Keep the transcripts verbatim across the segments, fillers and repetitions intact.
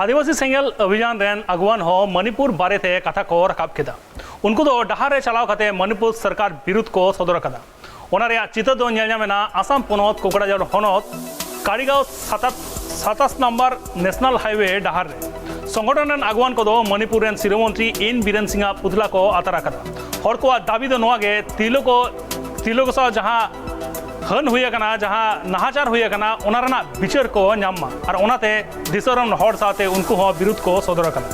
ᱟᱹᱫᱤᱵᱟᱹᱥᱤ ᱥᱮᱸᱜᱮᱞ ᱚᱵᱷᱤᱡᱟᱱ ᱨᱮᱱ ᱟᱹᱜᱩᱣᱟᱱ ᱦᱚᱸ ᱢᱚᱱᱤᱯᱩᱨ ᱵᱟᱨᱮᱛᱮ ᱠᱟᱛᱷᱟ ᱠᱚ ᱨᱟᱠᱟᱵ ᱠᱮᱫᱟ᱾ ᱩᱱᱠᱩ ᱫᱚ ᱰᱟᱦᱟᱨ ᱨᱮ ᱪᱟᱞᱟᱣ ᱠᱟᱛᱮ ᱢᱚᱱᱤᱯᱩᱨ ᱥᱚᱨᱠᱟᱨ ᱵᱤᱨᱩᱫᱷ ᱠᱚ ᱥᱚᱫᱚᱨ ᱟᱠᱟᱫᱟ᱾ ᱚᱱᱟ ᱨᱮᱭᱟᱜ ᱪᱤᱛᱟᱹᱨ ᱫᱚ ᱧᱮᱞ ᱧᱟᱢ ᱮᱱᱟ ᱟᱥᱟᱢ ᱯᱚᱱᱚᱛ ᱠᱳᱠᱲᱟᱡᱷᱚᱲ ᱦᱚᱱᱚᱛ ᱠᱟᱲᱤᱜᱟᱸᱣ ᱥᱟᱛᱟᱥ ᱱᱚᱢᱵᱚᱨ ᱱᱮᱥᱱᱟᱞ ᱦᱟᱭᱣᱮ ᱰᱟᱦᱟᱨ ᱨᱮ᱾ ᱥᱚᱝᱜᱚᱴᱷᱚᱱ ᱨᱮᱱ ᱟᱹᱜᱩᱣᱟᱱ ᱠᱚᱫᱚ ᱢᱚᱱᱤᱯᱩᱨ ᱨᱮᱱ ᱥᱤᱨᱟᱹ ᱢᱚᱱᱛᱨᱤ ᱮᱱ ᱵᱤᱨᱮᱱ ᱥᱤᱝ ᱟᱜ ᱯᱩᱛᱞᱟ ᱠᱚ ᱟᱛᱟᱨ ᱟᱠᱟᱫᱟ᱾ ᱦᱚᱲ ᱠᱚᱣᱟᱜ ᱫᱟᱹᱵᱤ ᱫᱚ ᱱᱚᱣᱟ ᱜᱮ, ᱛᱤᱨᱞᱟᱹ ᱠᱚ, ᱛᱤᱨᱞᱟᱹ ᱠᱚ ᱥᱟᱶ ᱡᱟᱦᱟᱸ ᱦᱟᱹᱱ ᱦᱩᱭ ᱟᱠᱟᱱᱟ, ᱡᱟᱦᱟᱸ ᱱᱟᱦᱟᱪᱟᱨ ᱦᱩᱭ ᱟᱠᱟᱱᱟ, ᱚᱱᱟ ᱨᱮᱱᱟᱜ ᱵᱤᱪᱟᱹᱨ ᱠᱚ ᱧᱟᱢ ᱢᱟ᱾ ᱟᱨ ᱚᱱᱟᱛᱮ ᱫᱤᱥᱚᱢ ᱨᱮᱱ ᱦᱚᱲ ᱥᱟᱶᱛᱮ ᱩᱱᱠᱩ ᱦᱚᱸ ᱵᱤᱨᱩᱫᱷ ᱠᱚ ᱥᱚᱫᱚᱨ ᱟᱠᱟᱫᱟ᱾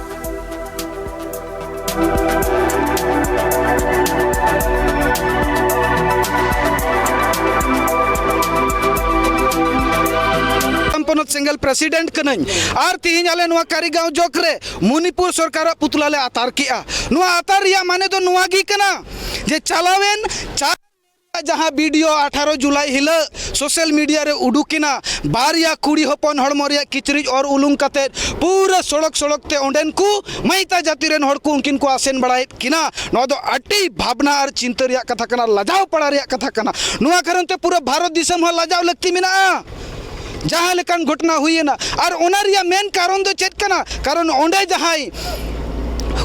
ᱟᱥᱟᱢ ᱯᱚᱱᱚᱛ ᱥᱮᱸᱜᱮᱞ ᱯᱨᱮᱥᱤᱰᱮᱱᱴ ᱠᱟᱹᱱᱟᱹᱧ᱾ ᱟᱨ ᱛᱤᱦᱤᱧ ᱟᱞᱮ ᱱᱚᱣᱟ ᱠᱟᱨᱤᱜᱟᱸᱣ ᱡᱚᱠ ᱨᱮ ᱢᱚᱱᱤᱯᱩᱨ ᱥᱚᱨᱠᱟᱨᱟᱜ ᱯᱩᱛᱞᱟ ᱞᱮ ᱟᱛᱟᱨ ᱠᱮᱜᱼᱟ᱾ ᱱᱚᱣᱟ ᱟᱛᱟᱨ ᱨᱮᱭᱟᱜ ᱢᱟᱱᱮ ᱫᱚ ᱱᱚᱣᱟ ᱜᱮ ᱠᱟᱱᱟ ᱡᱮ ᱪᱟᱞᱟᱣᱮᱱ ᱪᱟᱨ ᱡᱟᱦᱟᱸ ᱵᱷᱤᱰᱤᱭᱳ ᱟᱴᱷᱟᱨᱚ ᱡᱩᱞᱟᱭ ᱦᱤᱞᱳᱜ ᱥᱳᱥᱟᱞ ᱢᱤᱰᱤᱭᱟ ᱨᱮ ᱩᱰᱩᱠᱮᱱᱟ, ᱵᱟᱨᱭᱟ ᱠᱩᱲᱤ ᱦᱚᱯᱚᱱ ᱦᱚᱲᱢᱚ ᱨᱮᱭᱟᱜ ᱠᱤᱪᱨᱤᱡ ᱚᱨ ᱩᱞᱩᱝ ᱠᱟᱛᱮᱫ ᱯᱩᱨᱟᱹ ᱥᱚᱲᱚᱠ ᱥᱚᱲᱚᱠ ᱛᱮ ᱚᱸᱰᱮᱱ ᱠᱚ ᱢᱟᱹᱭᱛᱟ ᱡᱟᱹᱛᱤ ᱨᱮᱱ ᱦᱚᱲ ᱠᱚ ᱩᱱᱠᱤᱱ ᱠᱚ ᱟᱥᱮᱱ ᱵᱟᱲᱟᱭᱮᱫ ᱠᱤᱱᱟ᱾ ᱱᱚᱣᱟ ᱫᱚ ᱟᱹᱰᱤ ᱵᱷᱟᱵᱽᱱᱟ ᱟᱨ ᱪᱤᱱᱛᱟᱹ ᱨᱮᱭᱟᱜ ᱠᱟᱛᱷᱟ ᱠᱟᱱᱟ, ᱞᱟᱡᱟᱣ ᱯᱟᱲᱟ ᱨᱮᱭᱟᱜ ᱠᱟᱛᱷᱟ ᱠᱟᱱᱟ᱾ ᱱᱚᱣᱟ ᱠᱟᱨᱚᱱ ᱛᱮ ᱯᱩᱨᱟᱹ ᱵᱷᱟᱨᱚᱛ ᱫᱤᱥᱚᱢ ᱦᱚᱸ ᱞᱟᱡᱟᱣ ᱞᱟᱹᱠᱛᱤ ᱢᱮᱱᱟᱜᱼᱟ᱾ ᱡᱟᱦᱟᱸ ᱞᱮᱠᱟᱱ ᱜᱷᱚᱴᱚᱱᱟ ᱦᱩᱭᱮᱱᱟ, ᱟᱨ ᱚᱱᱟ ᱨᱮᱭᱟᱜ ᱢᱮᱱ ᱠᱟᱨᱚᱱ ᱫᱚ ᱪᱮᱫ ᱠᱟᱱᱟ? ᱠᱟᱨᱚᱱ ᱚᱸᱰᱮ ᱡᱟᱦᱟᱸᱭ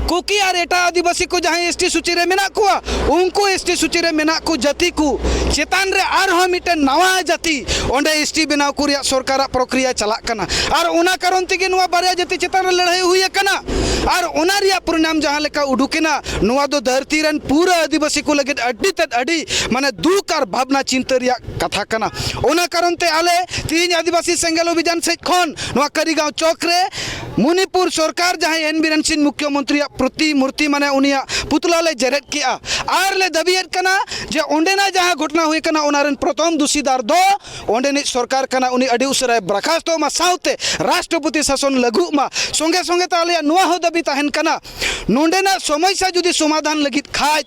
ᱠᱩᱠᱤ ᱟᱨ ᱮᱴᱟᱜ ᱟᱹᱫᱤᱵᱟᱹᱥᱤ ᱠᱚ ᱡᱟᱦᱟᱸᱭ ᱮᱥᱴᱤ ᱥᱩᱪᱤ ᱨᱮ ᱢᱮᱱᱟᱜ ᱠᱚᱣᱟ, ᱩᱱᱠᱩ ᱮᱥᱴᱤ ᱥᱩᱪᱤ ᱨᱮ ᱢᱮᱱᱟᱜ ᱠᱚ ᱡᱟᱹᱛᱤ ᱠᱚ ᱪᱮᱛᱟᱱ ᱨᱮ ᱟᱨᱦᱚᱸ ᱢᱤᱫᱴᱮᱱ ᱱᱟᱣᱟ ᱡᱟᱹᱛᱤ ᱚᱸᱰᱮ ᱮᱥᱴᱤ ᱵᱮᱱᱟᱣ ᱠᱚ ᱨᱮᱭᱟᱜ ᱥᱚᱨᱠᱟᱨᱟᱜ ᱯᱨᱚᱠᱨᱤᱭᱟ ᱪᱟᱞᱟᱜ ᱠᱟᱱᱟ᱾ ᱟᱨ ᱚᱱᱟ ᱠᱟᱨᱚᱱ ᱛᱮᱜᱮ ᱱᱚᱣᱟ ᱵᱟᱨᱭᱟ ᱡᱟᱹᱛᱤ ᱪᱮᱛᱟᱱ ᱨᱮ ᱞᱟᱹᱲᱦᱟᱹᱭ ᱦᱩᱭ ᱟᱠᱟᱱᱟ᱾ ᱟᱨ ᱚᱱᱟ ᱨᱮᱭᱟᱜ ᱯᱚᱨᱤᱱᱟᱢ ᱡᱟᱦᱟᱸ ᱞᱮᱠᱟ ᱩᱰᱩᱠᱮᱱᱟ, ᱱᱚᱣᱟ ᱫᱚ ᱫᱷᱟᱹᱨᱛᱤ ᱨᱮᱱ ᱯᱩᱨᱟᱹ ᱟᱹᱫᱤᱵᱟᱹᱥᱤ ᱠᱚ ᱞᱟᱹᱜᱤᱫ ᱟᱹᱰᱤ ᱛᱮᱫ ᱟᱹᱰᱤ, ᱢᱟᱱᱮ, ᱫᱩᱠ ᱟᱨ ᱵᱷᱟᱵᱽᱱᱟ ᱪᱤᱱᱛᱟᱹ ᱨᱮᱭᱟᱜ ᱠᱟᱛᱷᱟ ᱠᱟᱱᱟ᱾ ᱚᱱᱟ ᱠᱟᱨᱚᱱ ᱛᱮ ᱟᱞᱮ ᱛᱤᱦᱤᱧ ᱟᱹᱫᱤᱵᱟᱹᱥᱤ ᱥᱮᱸᱜᱮᱞ ᱚᱵᱷᱤᱡᱟᱱ ᱥᱮᱫ ᱠᱷᱚᱱ ᱱᱚᱣᱟ ᱠᱟᱹᱨᱤᱜᱟᱸᱣ ᱪᱚᱠ ᱨᱮ ᱢᱚᱱᱤᱯᱩᱨ ᱥᱚᱨᱠᱟᱨ ᱡᱟᱦᱟᱸᱭ ᱮᱱ ᱵᱤᱨᱮᱱ ᱥᱤᱝ ᱢᱩᱠᱷᱭᱚᱢᱚᱱᱛᱨᱤᱭᱟᱜ ᱯᱨᱚᱛᱤᱢᱩᱨᱛᱤ, ᱢᱟᱱᱮ ᱩᱱᱤᱭᱟᱜ ᱯᱩᱛᱞᱟ ᱞᱮ ᱡᱮᱨᱮᱫ ᱠᱮᱜᱼᱟ᱾ ᱟᱨ ᱞᱮ ᱫᱟᱹᱵᱤᱭᱮᱫ ᱠᱟᱱᱟ ᱡᱮ ᱚᱸᱰᱮᱱᱟᱜ ᱡᱟᱦᱟᱸ ᱜᱷᱚᱴᱚᱱᱟ ᱦᱩᱭ ᱠᱟᱱᱟ, ᱚᱱᱟ ᱨᱮᱱ ᱯᱨᱚᱛᱷᱚᱢ ᱫᱩᱥᱤᱫᱟᱨ ᱫᱚ ᱚᱸᱰᱮᱱᱤᱡ ᱥᱚᱨᱠᱟᱨ ᱠᱟᱱᱟ, ᱩᱱᱤ ᱟᱹᱰᱤ ᱩᱥᱟᱹᱨᱟᱭ ᱵᱚᱨᱠᱷᱟᱥᱛᱚᱜ ᱢᱟ, ᱥᱟᱶᱛᱮ ᱨᱟᱥᱴᱨᱚᱯᱚᱛᱤ ᱥᱟᱥᱚᱱ ᱞᱟᱹᱜᱩᱜ ᱢᱟ᱾ ᱥᱚᱸᱜᱮ ᱥᱚᱸᱜᱮ ᱛᱮ ᱟᱞᱮᱭᱟᱜ ᱱᱚᱣᱟ ᱦᱚᱸ ᱫᱟᱹᱵᱤ ᱛᱟᱦᱮᱱ ᱠᱟᱱᱟ, ᱱᱚᱸᱰᱮᱱᱟᱜ ᱥᱚᱢᱚᱥᱥᱟ ᱡᱩᱫᱤ ᱥᱚᱢᱟᱫᱷᱟᱱ ᱞᱟᱹᱜᱤᱫ ᱠᱷᱟᱡ,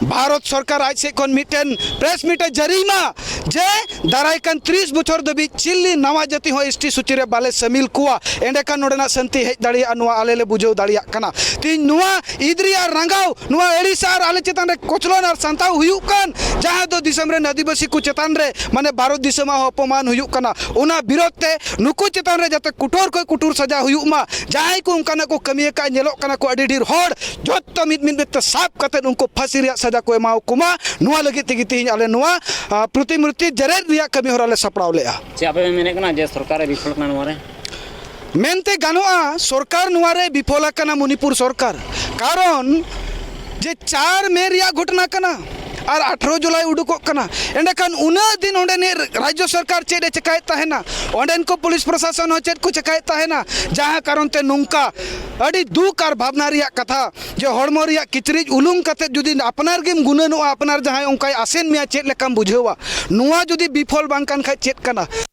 ᱵᱷᱟᱨᱚᱛ ᱥᱚᱨᱠᱟᱨ ᱟᱡ ᱥᱮᱫ ᱠᱷᱚᱱ ᱢᱤᱫᱴᱮᱱ ᱯᱨᱮᱥ ᱢᱤᱴ ᱮ ᱡᱟᱹᱨᱤ ᱢᱟ, ᱡᱮ ᱫᱟᱨᱟᱭ ᱠᱟᱱ ᱛᱤᱨᱤᱥ ᱵᱚᱪᱷᱚᱨ ᱫᱷᱟᱹᱵᱤᱡ ᱪᱤᱞᱤ ᱱᱟᱣᱟ ᱡᱟᱹᱛᱤ ᱦᱚᱸ ᱮᱥ ᱴᱤ ᱥᱩᱪᱤ ᱨᱮ ᱵᱟᱞᱮ ᱥᱟᱹᱢᱤᱞ ᱠᱚᱣᱟ, ᱮᱸᱰᱮᱠᱷᱟᱱ ᱱᱚᱰᱮᱱᱟᱜ ᱥᱟᱹᱱᱛᱤ ᱦᱮᱡ ᱫᱟᱲᱮᱭᱟᱜᱼᱟ, ᱱᱚᱣᱟ ᱟᱞᱮ ᱞᱮ ᱵᱩᱡᱷᱟᱹᱣ ᱫᱟᱲᱮᱭᱟᱜ ᱠᱟᱱᱟ᱾ ᱛᱮᱦᱮᱧ ᱱᱚᱣᱟ ᱤᱫᱽᱨᱤ ᱟᱨ ᱨᱟᱸᱜᱟᱣ, ᱱᱚᱣᱟ ᱟᱹᱲᱤᱥ ᱟᱨ ᱟᱞᱮ ᱪᱮᱛᱟᱱ ᱨᱮ ᱠᱚᱪᱞᱚᱱ ᱟᱨ ᱥᱟᱱᱛᱟᱣ ᱦᱩᱭᱩᱜ ᱠᱟᱱ, ᱡᱟᱦᱟᱸ ᱫᱚ ᱫᱤᱥᱚᱢ ᱨᱮᱱ ᱟᱹᱫᱤᱵᱟᱹᱥᱤ ᱠᱚ ᱪᱮᱛᱟᱱ ᱨᱮ, ᱢᱟᱱᱮ, ᱵᱷᱟᱨᱚᱛ ᱫᱤᱥᱚᱢᱟᱜ ᱦᱚᱸ ᱚᱯᱚᱢᱟᱱ ᱦᱩᱭᱩᱜ ᱠᱟᱱᱟ, ᱚᱱᱟ ᱵᱤᱨᱚᱫᱷ ᱛᱮ ᱱᱩᱠᱩ ᱪᱮᱛᱟᱱ ᱨᱮ ᱡᱟᱛᱮ ᱠᱚᱴᱳᱨ ᱠᱷᱚᱱ ᱠᱚᱴᱳᱨ ᱥᱟᱡᱟ ᱦᱩᱭᱩᱜ ᱢᱟ᱾ ᱡᱟᱦᱟᱸᱭ ᱠᱚ ᱚᱱᱠᱟᱱᱟᱜ ᱠᱚ ᱠᱟᱹᱢᱤ ᱟᱠᱟᱫ, ᱧᱮᱞᱚᱜ ᱠᱟᱱᱟ ᱠᱚ ᱟᱹᱰᱤ ᱰᱷᱮᱨ ᱦᱚᱲ, ᱡᱚᱛᱚ ᱢᱤᱫ ᱢᱤᱫ ᱛᱮ ᱥᱟᱵ ᱠᱟᱛᱮ ᱩᱱᱠᱩ ᱯᱷᱟᱹᱥᱤ ᱨᱮᱭᱟᱜ ᱥᱟᱡᱟ ᱠᱚ ᱮᱢᱟᱣ ᱠᱚ ᱢᱟ᱾ ᱱᱚᱣᱟ ᱞᱟᱹᱜᱤᱫ ᱛᱮᱜᱮ ᱛᱮᱦᱮᱧ ᱟᱞᱮ ᱱᱚᱣᱟ, ᱟ, ᱯᱨᱚᱛᱤᱢᱩᱨᱛᱤ ᱡᱮᱨᱮᱫ ᱨᱮᱭᱟᱜ ᱠᱟᱹᱢᱤ ᱦᱚᱨᱟ ᱞᱮ ᱥᱟᱯᱲᱟᱣ ᱞᱮᱫᱼᱟ᱾ ᱪᱮᱫ ᱟᱯᱮ ᱯᱮ ᱢᱮᱱᱮᱫ ᱠᱟᱱᱟ ᱡᱮ ᱥᱚᱨᱠᱟᱨ ᱮ ᱵᱤᱯᱷᱚᱞ ᱠᱟᱱᱟ ᱱᱚᱣᱟ ᱨᱮ? ᱢᱮᱱᱛᱮ ᱜᱟᱱᱚᱜᱼᱟ, ᱥᱚᱨᱠᱟᱨ ᱱᱚᱣᱟ ᱨᱮ ᱵᱤᱯᱷᱚᱞ ᱟᱠᱟᱱᱟ, ᱢᱚᱱᱤᱯᱩᱨ ᱥᱚᱨᱠᱟᱨ᱾ ᱠᱟᱨᱚᱱ ᱡᱮ ᱪᱟᱨ ᱢᱮ ᱨᱮᱭᱟᱜ ᱜᱷᱚᱴᱚᱱᱟ ᱠᱟᱱᱟ ᱟᱨ ᱟᱴᱷᱨᱚ ᱡᱩᱞᱟᱭ ᱩᱰᱩᱠᱚᱜ ᱠᱟᱱᱟ᱾ ᱮᱸᱰᱮᱠᱷᱟᱱ ᱩᱱᱟᱹᱜ ᱫᱤᱱ ᱚᱸᱰᱮᱱᱤᱡ ᱨᱟᱡᱽᱡᱚ ᱥᱚᱨᱠᱟᱨ ᱪᱮᱫ ᱮ ᱪᱮᱠᱟᱭᱮᱫ ᱛᱟᱦᱮᱱᱟ, ᱚᱸᱰᱮᱱ ᱠᱚ ᱯᱩᱞᱤᱥ ᱯᱨᱚᱥᱟᱥᱚᱱ ᱦᱚᱸ ᱪᱮᱫ ᱠᱚ ᱪᱮᱠᱟᱭᱮᱫ ᱛᱟᱦᱮᱱᱟ, ᱡᱟᱦᱟᱸ ᱠᱟᱨᱚᱱ ᱛᱮ ᱱᱚᱝᱠᱟ ᱟᱹᱰᱤ ᱫᱩᱠ ᱟᱨ ᱵᱷᱟᱵᱽᱱᱟ ᱨᱮᱭᱟᱜ ᱠᱟᱛᱷᱟ ᱡᱮ ᱦᱚᱲᱢᱚ ᱨᱮᱭᱟᱜ ᱠᱤᱪᱨᱤᱡ ᱩᱞᱩᱝ ᱠᱟᱛᱮᱫ ᱡᱩᱫᱤ ᱟᱯᱱᱟᱨ ᱜᱮᱢ ᱜᱩᱱᱟᱹᱱᱚᱜᱼᱟ, ᱟᱯᱱᱟᱨ ᱡᱟᱦᱟᱸᱭ ᱚᱱᱠᱟᱭ ᱟᱥᱮᱱ ᱢᱮᱭᱟ, ᱪᱮᱫ ᱞᱮᱠᱟᱢ ᱵᱩᱡᱷᱟᱹᱣᱟ? ᱱᱚᱣᱟ ᱡᱩᱫᱤ ᱵᱤᱯᱷᱚᱞ ᱵᱟᱝ ᱠᱟᱱ ᱠᱷᱟᱡ ᱪᱮᱫ ᱠᱟᱱᱟ?